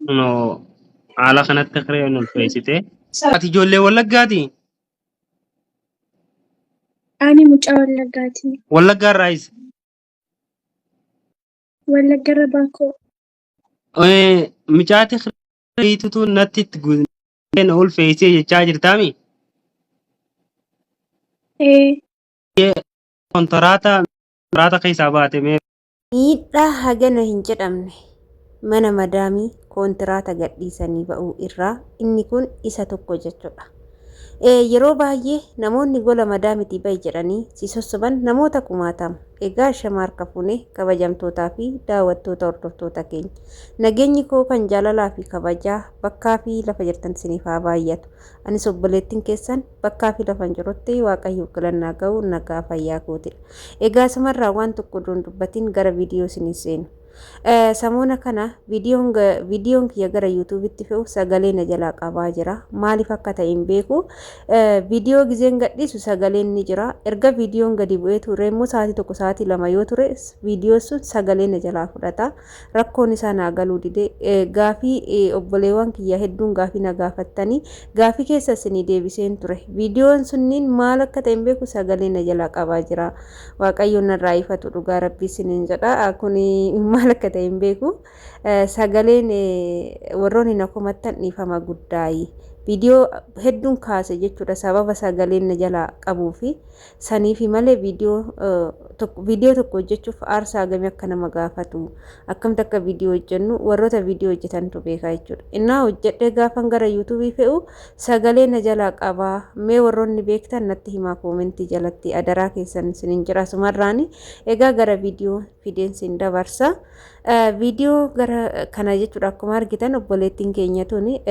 Kunoo haala kanatti kireen ulfeessite. Ati ijoollee Wallaggaati? Ani mucaa Wallaggaati. Wallaggaa irraayis? Wallaggarra Baakoo. Micaati kireetutu natti itti guutee na ulfeessee jechaa jirtaami? Ee. Kontaraata kontaraata keessaa baate mee? Miidhaa hagana hin jedhamne mana madaamii koontiraata gadhiisanii ba'uu irraa inni kun isa tokko jechuudha. Yeroo baay'ee namoonni gola madaamitii ba'i jedhanii si sossoban namoota kumaatama. Egaa ashama harka fuune kabajamtootaa fi daawwattoota hordoftoota keenya. Nageenyi koo kan jaalalaa fi kabajaa bakkaa fi lafa jirtan isiniif haa baay'atu. Anis obboleettiin keessan bakkaa fi lafan jirutti Waaqayyoof galanni haa ga'u nagaa fayyaa kootidha. Egaa asumarraa waan tokko odoon dubbatiin gara viidiyoo isin seenu. Samoona kana viidiyoon viidiyoon kiyya gara yuutuubitti fe'u sagalee na jalaa qabaa jira. Maaliif akka ta'e hin beeku. Viidiyoo gizeen gadhiisu sagaleen ni jira. Erga viidiyoon gadi bu'ee ture immoo sa'aatii 1 sa'aatii 2 yoo ture viidiyoon sun sagalee na jalaa fudhata. Rakkoon isaa naa galuu dide. Gaafii obboleewwan kiyya hedduun gaafii na gaafattanii gaafii keessa isinii deebiseen ture. Viidiyoon sunniin maal akka ta'e hin beeku sagalee na jalaa qabaa jira. Waaqayyo narraa ifatu dhugaa rabbii isiniin jedha. Kuni maal akka ta'e hin beeku. Sagaleen warroonni na komattan dhiifama guddaayi. Viidiyoo hedduun kaase jechuudha sababa sagaleen na jalaa qabuufi saniifi malee viidiyoo tokko viidiyoo tokko hojjechuuf aarsaa hagamii akka nama gaafatu akkamitti akka viidiyoo hojjennu warroota viidiyoo hojjetantu beeka jechuudha. Innaa hojjedhee gaafan gara yuutuubii fe'u sagalee na jalaa qabaa mee warroonni beektan natti himaa koomentii jalatti adaraa keessan isinin jira asumarraani egaa gara viidiyoo fideen sin dabarsa. Viidiyoo gara kana jechuudha akkuma argitan obboleettiin keenya tuni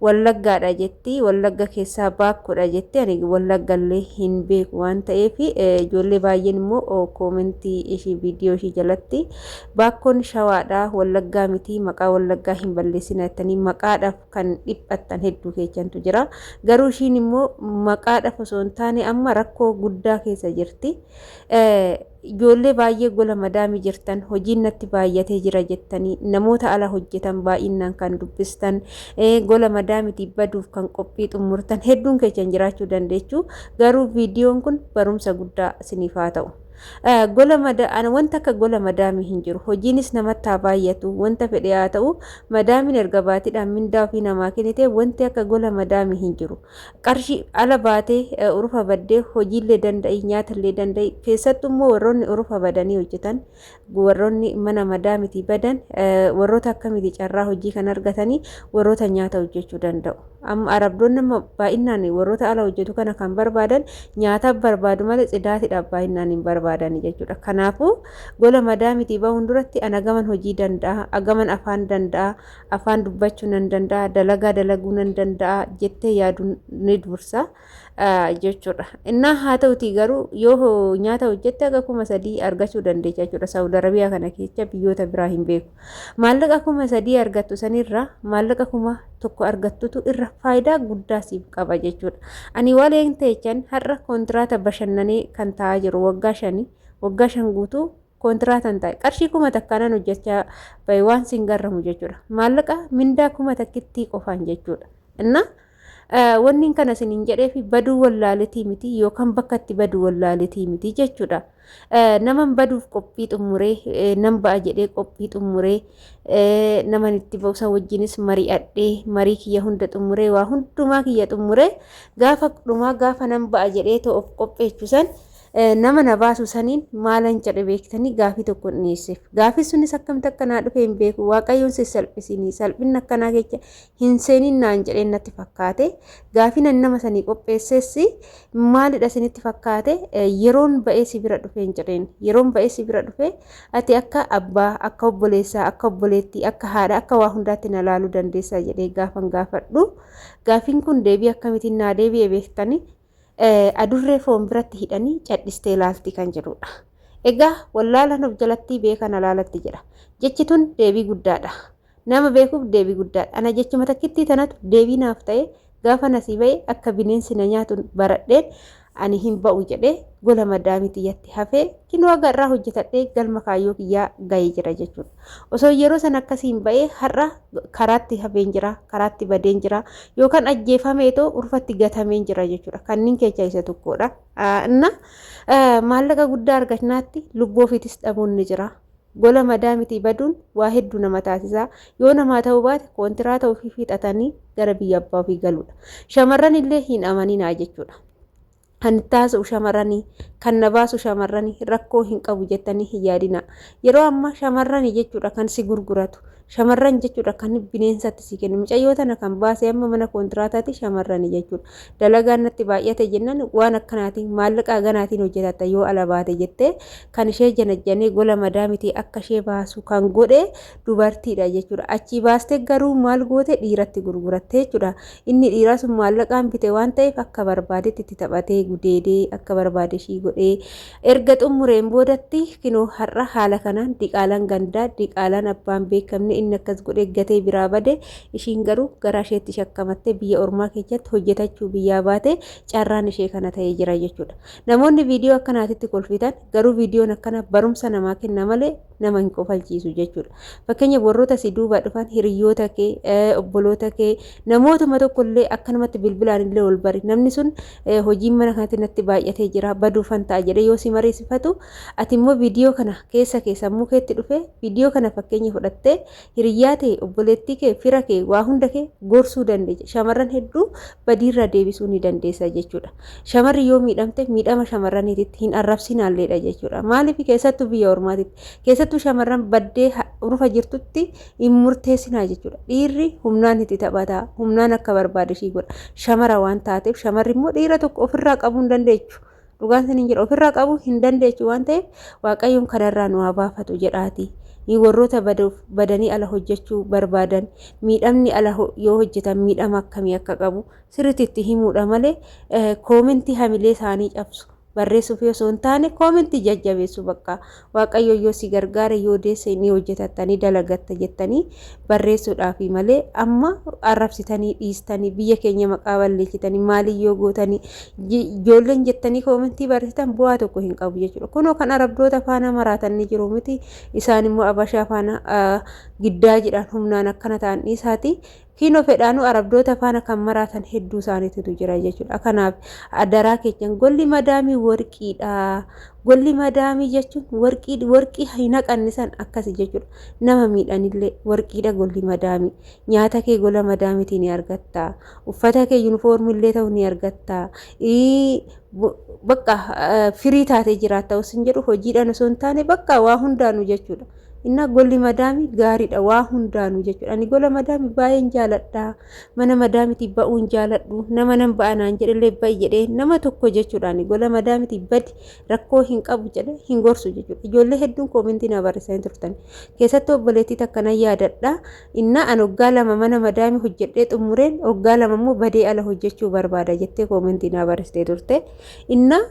Wallaggaadha jetti Wallagga keessaa baakkoodha jetti ani Wallaggallee hin beeku waan ta'eef ijoollee baay'een immoo koomentii ishii viidiyoo ishii jalatti baakkoon shawaadha Wallaggaa miti maqaa Wallaggaa hin balleessina jettanii maqaadhaaf kan dhiphattan hedduu keechantu jira garuu ishiin immoo maqaadhaaf osoo hin taane amma rakkoo guddaa keessa jirti. Ijoollee baay'ee gola madaami jirtan hojiin natti baay'atee jira jettanii namoota ala hojjetan baay'innaan kan dubbistan gola madaamitii baduuf kan qophii xummurtan hedduun keessan jiraachuu dandeechu garuu viidiyoon kun barumsa guddaa isiniif haa ta'u. Gola mada ana wanta akka gola madaamii hin jiru hojiinis namatti haa baay'atu wanta fedhe haa ta'u madaamiin erga baatiidhaan mindaa ofii namaa kennite wanti akka gola madaamii hin jiru. Qarshii ala baatee urufa baddee hojiillee danda'i nyaatallee danda'i keessattuu immoo warroonni urufa badanii hojjetan warroonni mana madaamitii badan warroota akkamiti carraa hojii kan argatanii warroota nyaata hojjechuu danda'u. Amma arabdoonni amma baay'inaan warroota ala hojjetu kana kan barbaadan nyaataaf barbaadu malee tsidaatiidhaaf baay'inaan hin barbaadani jechuudha. Kanaafuu gola madaamitii bahuun duratti ana gaman hojii danda'a, agaman afaan danda'a, afaan dubbachuu nan danda'a, dalagaa dalaguu nan danda'a jettee yaaduun ni dursa jechuudha. Innaa haa ta'utii garuu yoo nyaata hojjette haga 3000 argachuu dandeecha jechuudha. Saawud Arabiyaa kana keessa biyyoota biraa hin beeku. Maallaqa 3000 argattu sanirra maallaqa 1000 argattutu irra faayidaa guddaa siif qaba jechuudha. Ani waleen teechan har'a kontiraata bashannanee kan taa'aa jiru waggaa shani waggaa shan guutuu kontiraatan taa'e qarshii 1000 nan hojjechaa bahe waan sin garramu jechuudha. Maallaqa mindaa kuma takkittii qofaan jechuudha. Inna wanni kana isiniin jedheef baduu wallaaletii miti yookaan bakka itti baduu wallaaletii miti jechuudha. Naman baduuf qophii xumuree nan ba'a jedhee qophii xumuree naman itti ba'u san wajjinis mari'adhee marii kiyya hunda xumuree waa hundumaa kiyya xumuree gaafa dhumaa gaafa nan ba'a jedhee too of qopheechu san Nama na baasu saniin maalan jedhe beektanii gaafii tokkon dhiyeesseef. Gaafii sunis akkamitti akka naa dhufe hin beeku. Waaqayyoon si salphisinii salphinna akkanaa keessa hin seenin naan jedheen natti fakkaate. Gaafiin ani nama sanii qopheesses maalidha isinitti fakkaate yeroon ba'ee si bira dhufeen jedheen. Yeroon ba'ee si bira dhufe ati akka abbaa, akka obboleessaa, akka obboleettii, akka haadha, akka waa hundaatti na laaluu dandeessaa jedhee gaafan gaafadhu. Gaafiin kun deebii akkamitiin naa deebi'e beektanii? Adurree foon biratti hidhanii cadhistee laalti kan jedhudha. Egaa wallaalaan of jalattii beekaan alaalatti jedha. Jechi tun deebii guddaadha. Nama beekuuf deebii guddaadha. Ana jechuma takkittii tanatu deebii naaf ta'e gaafan asii ba'e akka bineensi na nyaatu baradheen Ani hin ba'u jedhee gola madaamii tiyyatti hafee kinoo haga irraa hojjetadhee galma kaayyoo kiyyaa ga'ee jira jechuudha. Osoo yeroo san akkasiin ba'ee har'a karaatti hafeen jira, karaatti badeen jira yookaan ajjeefameetoo urfatti gatameen jira jechuudha. Kanniin keessaa isa tokkodha. Inna maallaqa guddaa argatnaatti lubbuu ofiitis dhabuun ni jira. Gola madaamitii baduun waa hedduu nama taasisa. Yoo namaa ta'uu baate koontiraata ofii fixatanii gara biyya abbaa ofii galuudha. Shamarran illee hin amaninaa jechuudha. Kan itti haasa'u shamarranii, kan na baasu shamarranii rakkoo hin qabu jettanii hin yaadinaa. Yeroo ammaa shamarranii jechuudha kan si gurguratu. Shamarran jechuudha kan bineensatti si kennu. Mucayyoo tana kan baase amma mana kontiraataati shamarrani jechuudha. Dalagaan natti baay'ate jennaan waan akkanaatiin maallaqa haganaatiin hojjetatta yoo ala baate jettee kan ishee janajjanee gola madaamitii akka ishee baasu kan godhe dubartiidha jechuudha. Achii baastee garuu maal goote dhiiratti gurguratte jechuudha. Inni dhiiraa sun maallaqaan bite waan ta'eef akka barbaadetti itti taphatee gudeedee akka barbaade ishii godhee Erga xummureen boodatti kinoo har'a haala kanaan diqaalaan gandaa, diqaalaan abbaan beekamne inni akkas godhee gatee biraa bade, ishiin garuu garaa isheetti shakkamattee biyya ormaa keessatti hojjetachuu biyyaa baate carraan ishee kana ta'ee jira jechuudha. Namoonni viidiyoo akkanaatitti kolfitan garuu viidiyoon akkana barumsa namaa kenna malee nama hin kofalchiisu jechuudha. Fakkeenyaaf warroota si duubaa dhufan hiriyoota kee, obboloota kee, namootuma tokko illee akkanumatti bilbilaan illee wal bari. Namni sun hojiin mana kanatti natti baay'atee jira baduufan ta'a jedhee yoo si mariisifatu ati immoo viidiyoo kana keessa kee sammuu keetti dhufe viidiyoo kana fakkeenya fudhattee hiriyyaa ta'e obboleettii kee fira kee waa hunda kee gorsuu dandeessa. Shamarran hedduu badiirraa deebisuu ni dandeessa jechuudha. Shamarri yoo miidhamte miidhama shamarraniititti hin arrabsinaalleedha jechuudha. Maaliif keessattuu biyya ormaatitti keessattuu shamarran baddee rufa jirtutti hin murteessinaa jechuudha. Dhiirri humnaan itti taphata, humnaan akka barbaade ishii godha. Shamara waan taateef shamarri immoo dhiira tokko ofirraa qabuu hin dandeechu. Dhugaan isiniin jedha ofirraa qabuu hin dandeechu waan ta'eef Waaqayyoon kanarraa nu haa baafatu jedhaati. Warroota baduuf badanii ala hojjechuu barbaadan miidhamni ala yoo hojjetan miidhama akkamii akka qabu sirriitti itti himuudha malee koomentii hamilee isaanii cabsu barreessuuf osoo hin taane koomentii jajjabeessu bakka Waaqayyo yoo si gargaare yoo deesse ni hojjetatta ni dalagatta jettanii barreessuudhaafi malee amma arrabsitanii dhiistanii biyya keenya maqaa balleessitanii maaliin yoo gootanii ijoolleen jettanii koomentii barreessitan bu'aa tokko hin qabu jechuudha. Kunoo kan arabdoota faana maraatan ni jiru miti isaan immoo abashaa faana giddaa jedhaan humnaan akkana ta'an dhiisaati. Kiinoo fedhaanuu arabdoota faana kan maraatan hedduu isaaniititu jira jechuudha. Kanaaf adaraa keechan golli madaamii warqiidha. Golli madaamii jechuun warqii warqii hin haqanne san akkasi jechuudha. Nama miidhanillee warqiidha golli madaamii. Nyaata kee gola madaamiitii ni argatta. Uffata kee yuunifoormiillee ta'u ni argatta. Bakka firii taatee jiraatta osoo hin jedhu hojiidhaan osoo hin taane bakka waa hundaanuu jechuudha. Innaa golli madaami gaariidha waa hundaanuu jechuudha. Ani gola madaami baay'een jaaladha. Mana madaamitii ba'uun jaaladhu. Nama nan ba'a naan jedhellee ba'i jedhee nama tokko jechuudha. Ani gola madaamitii badi rakkoo hin qabu jedhe hin gorsu jechuudha. Ijoollee hedduun koomentii naa barreessanii turtan. Keessattuu obboleettii takka nan yaadadha. Innaa an waggaa 2 mana madaamii hojjedhee xumureen waggaa 2 immoo badee ala hojjechuu barbaada jettee koomentii naa barreessitee turte. Innaa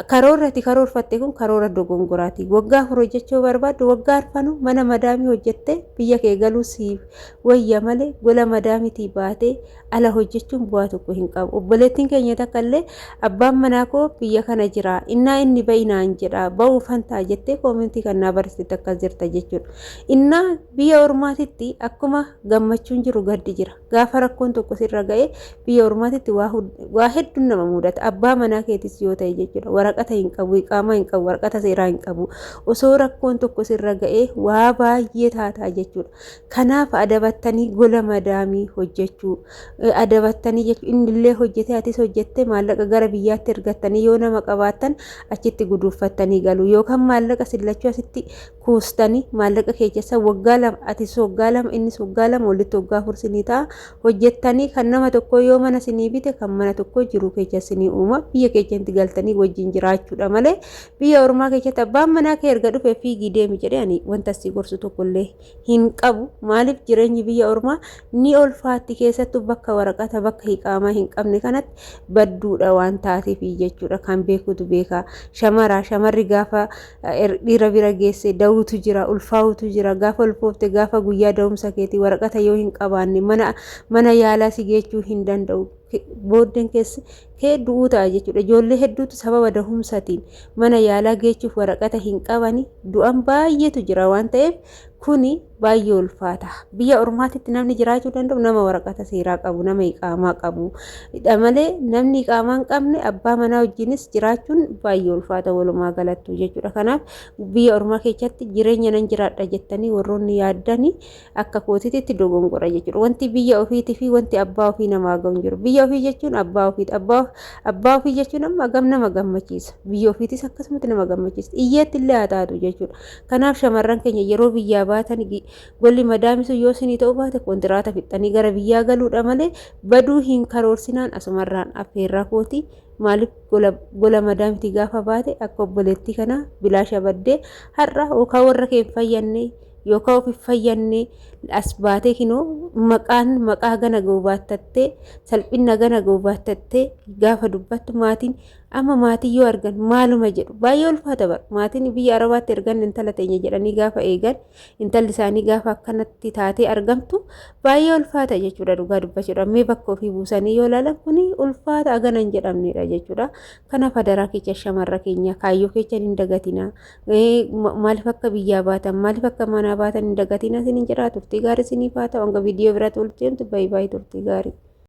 karoorri ati karoorfatte kun karoora dogongoraati. Waggaa 4 hojjechuu barbaaddu waggaa arfanuu mana madaamii hojjettee biyya kee galuu siif wayya malee gola madaamiitii baatee ala hojjechuun bu'aa tokko hin qabu. Obboleettiin keenya takka illee abbaan manaa koo biyya kana jira innaa inni ba'i naan jedha ba'uufan ta'a jettee koomentii kan naa barreessite akkas jirta jechuudha. Innaa biyya ormaatitti akkuma gammachuun jiru gaddi jira. Gaafa rakkoon tokko sirra ga'e biyya ormaatitti waa hedduun nama mudata. Abbaa manaa keetis yoo ta'e jechuudha. Waraqata hin qabu, iqaamaa hin qabu, waraqata seeraa hin qabu. Osoo rakkoon tokko sirra ga'e waa baay'ee taataa jechuudha. Kanaaf adabattanii gola madaamii hojjechuu, adabattanii jechuun innillee hojjetee atis hojjettee maallaqa gara biyyaatti ergattanii yoo nama qabaattan achitti guduuffattanii galu yookaan maallaqa sillachuu asitti kuustanii maallaqa keessan waggaa 2 atis waggaa 2 innis waggaa 2 walitti waggaa 4 sinii ta'a hojjettanii kan nama tokkoo yoo mana sinii bite kan mana tokkoo jiruu keessa sinii uuma biyya keessatti galtanii wajjin jiraachuudha malee biyya ormaa keessatti abbaan manaa kee erga dhufe fiigii deemi jedhee ani wanta si gorsu tokkollee hin qabu. Maaliif jireenyi biyya ormaa ni ulfaatti keessattuu bakka waraqata bakka hiqaamaa hin qabne kanatti badduudha waan taateef jechuudha. Kan beekutu beeka. Shamara shamarri gaafa dhiira bira geesse da'uutu jira ulfaa'utu jira gaafa ulfoofte gaafa guyyaa da'umsa keetii waraqata yoo hin qabaanne mana mana yaalaa si geechuu hin danda'u. Booddeen keessi kee du'uu ta'a jechuudha. Ijoollee hedduutu sababa dahumsatiin mana yaalaa geechuuf waraqata hin qabani du'an baay'eetu jira waan ta'eef kuni baay'ee ulfaata. Biyya ormaatitti namni jiraachuu danda'u nama waraqata seeraa qabu, nama iqaamaa qabu dha malee namni iqaamaa hin qabne abbaa manaa wajjinis jiraachuun baay'ee ulfaata walumaa galattu jechuudha. Kanaaf biyya ormaa keessatti jireenya nan jiraadha jettanii warroonni yaaddani akka kootiitti dogongora jechuudha. Wanti biyya ofiitii fi wanti abbaa ofii namaa gahu hin jiru. Biyya ofii jechuun abbaa ofiiti. Abbaa ofii jechuun amma hagam nama gammachiisa. Biyya ofiitis akkasumatti nama gammachiisa. Iyyeetti illee haa taatu jechuudha. Kanaaf shamarran keenya yeroo biyyaa baatan golli madaamisu yoo isinii ta'uu baate kontiraata fixxanii gara biyyaa galuudha malee baduu hin karoorsinaan asumarraan affeerraa kooti. Maaliif gola madaamiti gaafa baate akka obboleettii kanaa bilaasha baddee har'a yookaan warra kee hin fayyanne yookaan of hin fayyanne as baatee kinoo maqaan maqaa gana ga'u baattattee salphina gana ga'u baattattee gaafa dubbattu maatiin amma maatii yoo argan maaluma jedhu? Baay'ee ulfaata bara. Maatiin biyya Arabaatti ergan intala teenya jedhanii gaafa eegan intalli isaanii gaafa akkanatti taatee argamtu baay'ee ulfaata jechuudha dhugaa dubbachuudha. Mee bakka ofii buusanii yoo ilaalan kuni ulfaata agana hin jedhamnedha jechuudha. Kanaaf adaraa kecha shamarra keenya kaayyoo keechan hin dagatinaa. Maaliif akka biyyaa baatan, maaliif akka manaa baatan hin dagatinaa isiniin jedhaa. Turtii gaarii isiniif haa ta'u. Hanga viidiyoo biraatti walitti deemtu baay'ee baay'ee turtii gaarii.